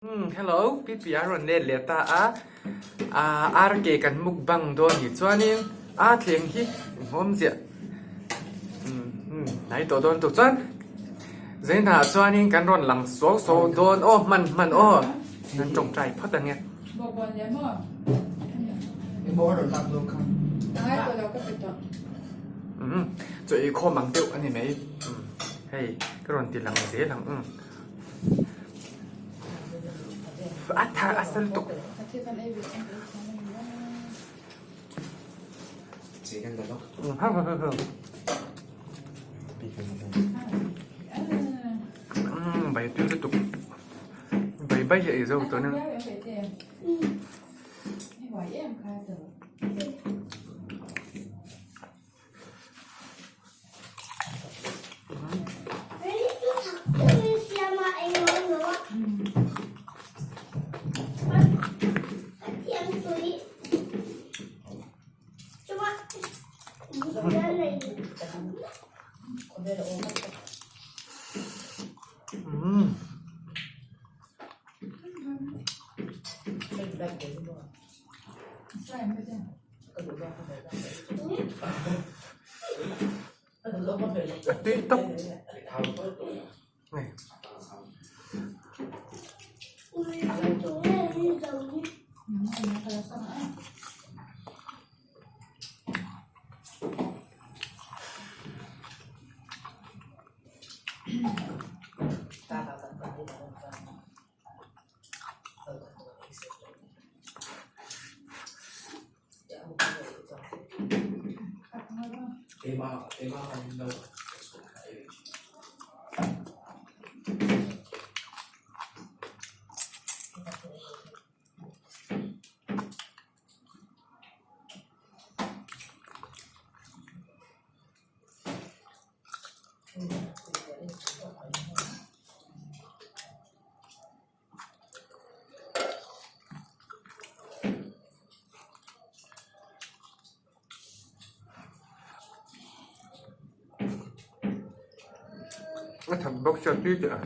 Umm hello Pipi a rawn let leh ta a, ah RK kan mukbang dawn ni chuanin a thleng hi inhawm ziah umm hnai tawh dawn tuk chuan Zainah chuanin kan rawn lang suau suau dawn aw hman hman aw kan tawngtai phawt ang e. Umm chaw ei khawm ang deuh a ni mai umm hei ka rawn ti lang zel ang umm. A thar a sal tuk. Bai tui lutuk. Bai bai hi ei zo tawh nia. A tui tawp A that bawk sia tui teh a.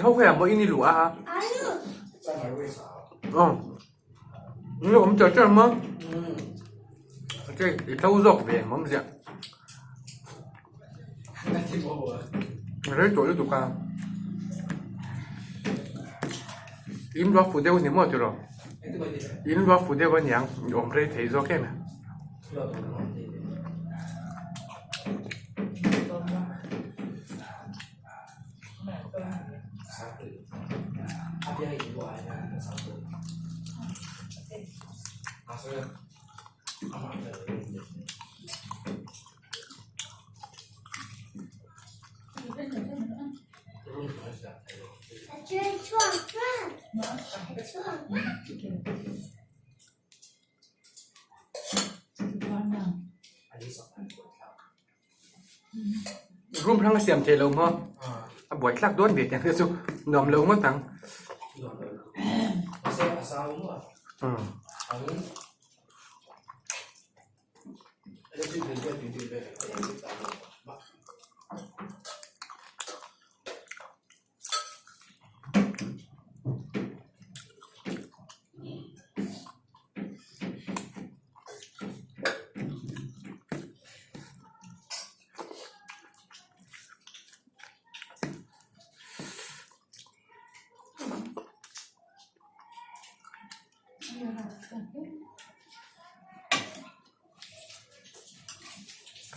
Ho hian maw in i luh a ni awm cher cher maw i tho zawk ve ang awm ziah rei tawh lutuk a in luah fuh deuh a ni maw tiraw in luah fuh deuh a niang i awm rei thei zawk em. Room hrang a siam theih lo maw? A buai thlak dawn ve tiang te chu nuam lo ngawt ang.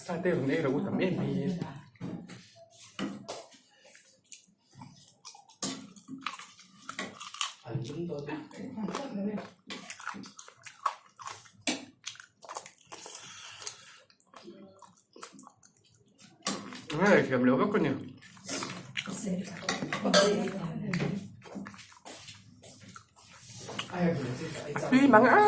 Sa te rawn ei ro tam em mai hi. Nge thiam lo vek a ni. Tui mang a.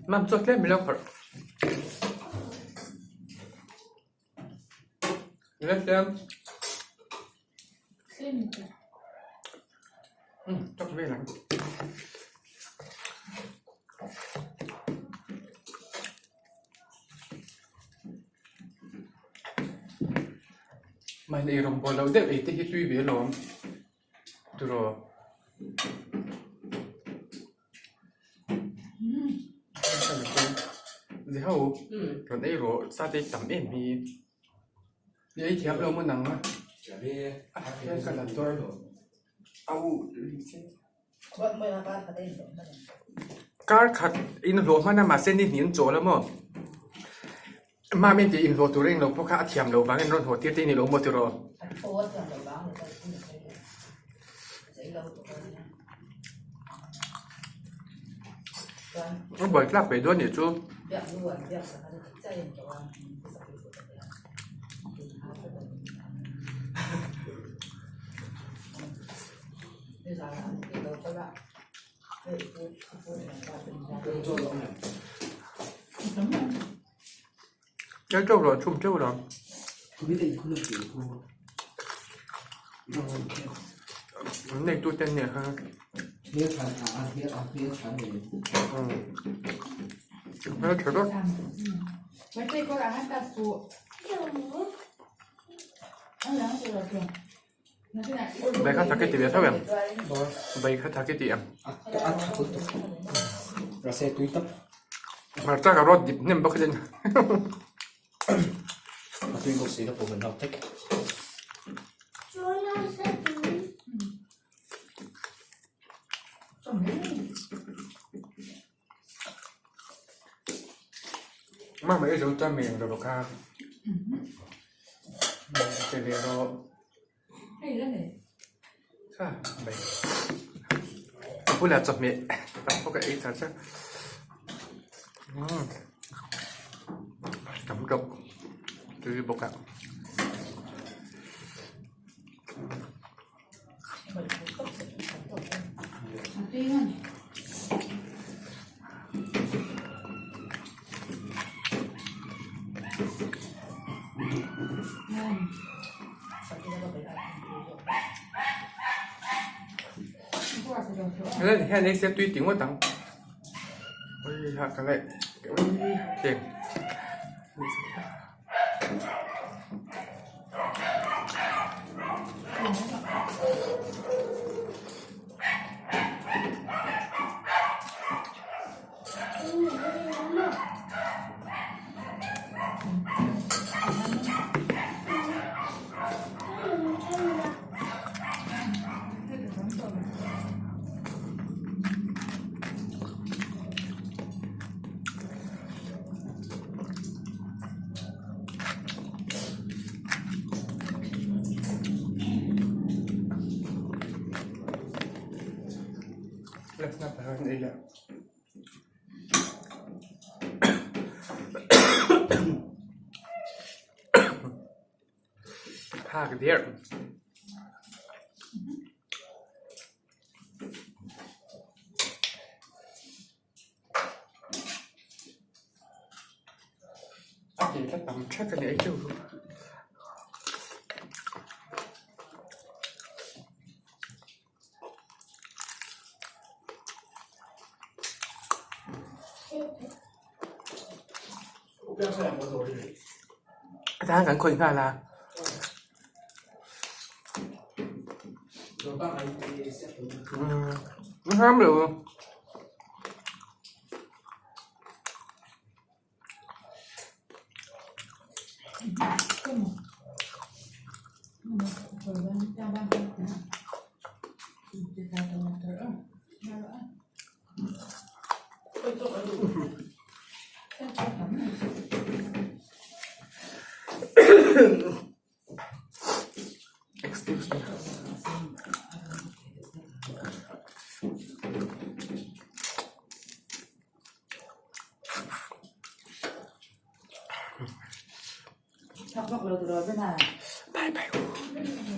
Mam chuan tlem ilo phawrh. Ila tlem. Tawk vel ang. Mahni ei rawng bawl loh deuh ei te hi hlui ve alawm turaw. Ziho rawn ei rawh sa te tam em hi i ei thiam lo maw nang a a hian ka la dawn au Kar khat in hlawh hman a mahse ni hnih an chawl a maw? Mami tih inhlawh tur englo pawh kha a thiam loh vangin rawn haw tir te i ni lo maw tiraw? A buai tlak ve dawn nih chu. Cái trâu rồi chum trâu rồi. Nei tu ten nè ha. Nó thử đó. Bai kha thak i ti ve tho em? Bai kha thak i ti em? Hmarcha ka rawt dip hnem bawk hian. Mama ei zo chuan mi englo bawk a che ve rawh kha mai a bulah chawhmeh tam bawk a ei char char umm tam tawp tui bawk a. Helai hian ei se tui ti ngawt ang ui ha ka ngaih ui thleng. Phak der. A ke tlat ang thek a ni ei deuh chu. A tan kan khawih nghal a. Umm a ham lo. Excuse me. Bye bye.